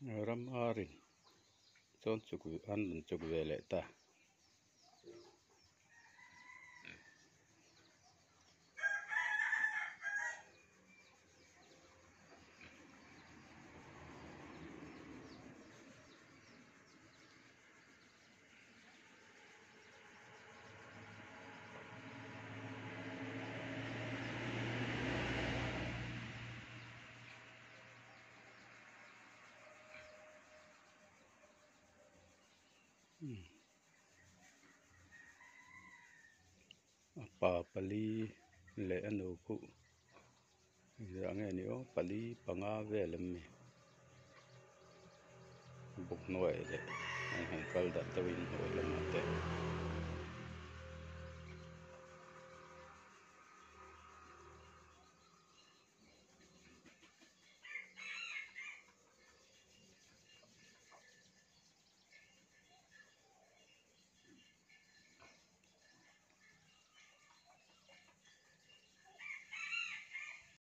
Ram arin chuan chuk an rawn chuk ve leh ta. A pa pali leh a nu khuh engzah nge ni aw pali panga vel an ni buk hnuai leh an han kal darh deuhin hnuai lamah te.